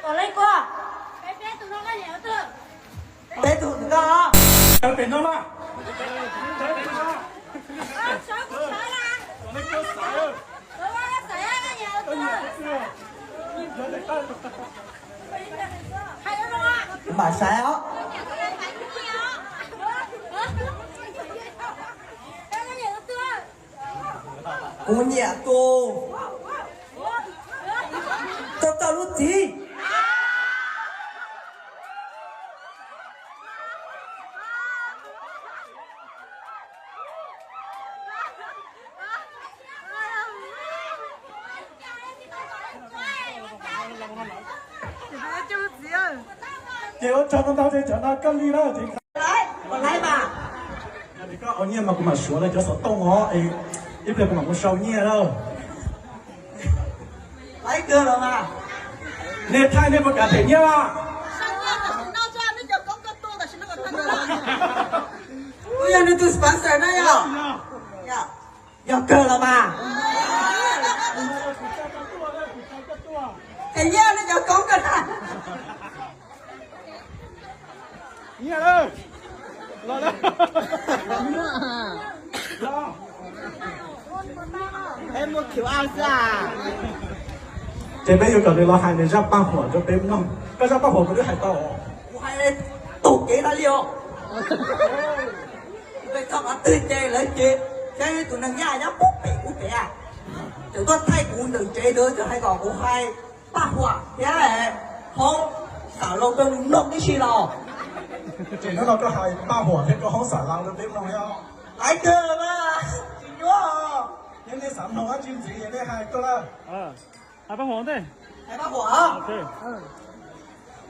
Leej Kuab, peb tus no, peb tus no. Peb tus no. Peb tus no. Mam saib os. Kuv nyiam tus txawj txawj lub txiv. Ces ua tsaug ntau ntau rau cov no koj li na. Koj ua nyiaj mas kuv mam suav lawv cov xov tooj os, ib pliag kuv mam mus sau nyiaj lawm. Laib kawg los mas. Nej thaij nej puas kam them nyiaj mas? Kuv yog nws tus sponsor na yog. Yog kawg los mas. Them nyiaj nej cov koob kawg na. Nyiaj lawm. Los lawm. Peb muaj Q R xwb a. Ces peb yuav kom nws los hais nws zaj paj huam rau peb mloog. Koj zaj paj huam kuv twb hais tau. Kuv hais tau kev no li os. Kuv pem txog qhov twg ces lawv ces, saib tus neeg yaj nyob pub pem kuv pem a, tseem tuaj thaij kuv ntawm tsev ntawd tseem hais kom kuv hais paj huam thiab hoob xam laus rau nws mloog tib si los. Ces hnub no koj hais paj huam thiab koj hoob xam laus rau peb mloog thiab. Laib kawg mas, tsis nyuaj. Yog nej xav mloog dab tsi ntxiv nej hais tuaj na. Hais paj huam.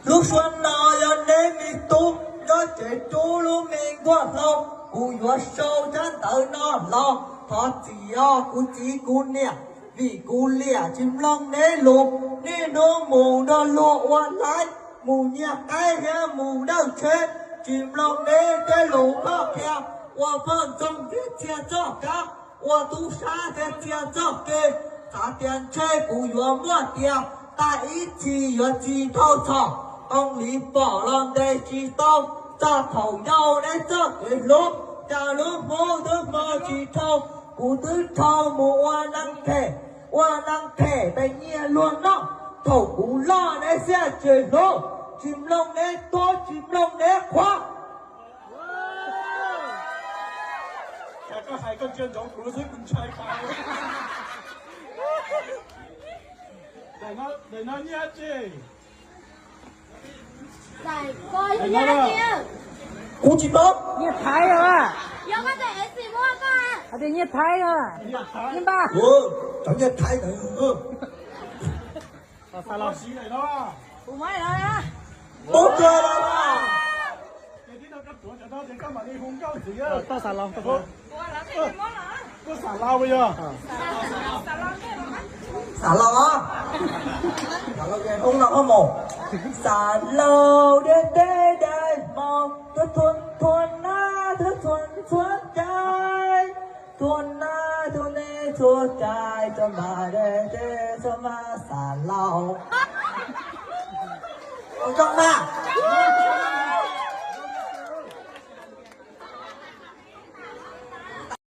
Lub suab no yog neb me tub nyob tsev rub lub me nkuaj hlau, kuv yuav sau tsab ntawv no los thov txim os kuv txiv kuv niam, vim kuv liam tsis mloog neb lus. Niaj hnub mus nrog luag ua laib, mus nyiag qaib thiab mus dawj tsheb, tsis mloog neb tej lus koj qhia, ua poj ntxoog thiab txhia txoj kab, ua tub sab thiab txhia txoj kev, xav tias ntshe kuv yuav muaj tias tag ib txhis yuav tsis dhau txhom, Tooj Lis pom los ntes tsis tau, txog thaum yau neb txoj kev hlub, cas lub hnub twb hmo tsis dhau, kuv twb dhau mus ua neeg phem, ua neeg phem pem nyiag luag noj, thaum kuv loj neb xiam tsis hlub, tsis mloog neb tuab tsis mloog neb qhuav. Koj hais koj ntsia ntsoov kuv xwb kuv ntshai kawg. Daim no nyiaj dab tsi? Kuv tsis paub. Nyiaj Thaib os. Hais tias nyiaj Thaib os. Nyiaj Npaj. Cov nyiaj Thaib ntawd. Paub kawg los. Toj xav laus, toj xav laus. Koj xav laus yog? Xav laus os. Xav laus ces hoob no hoob mos. Xav laus deb deb dai hmos, thua thua na, thua thua txhua cai, thua na thua ne thua cai, tso mas deb deb tso mas xav laus. Zoo mas.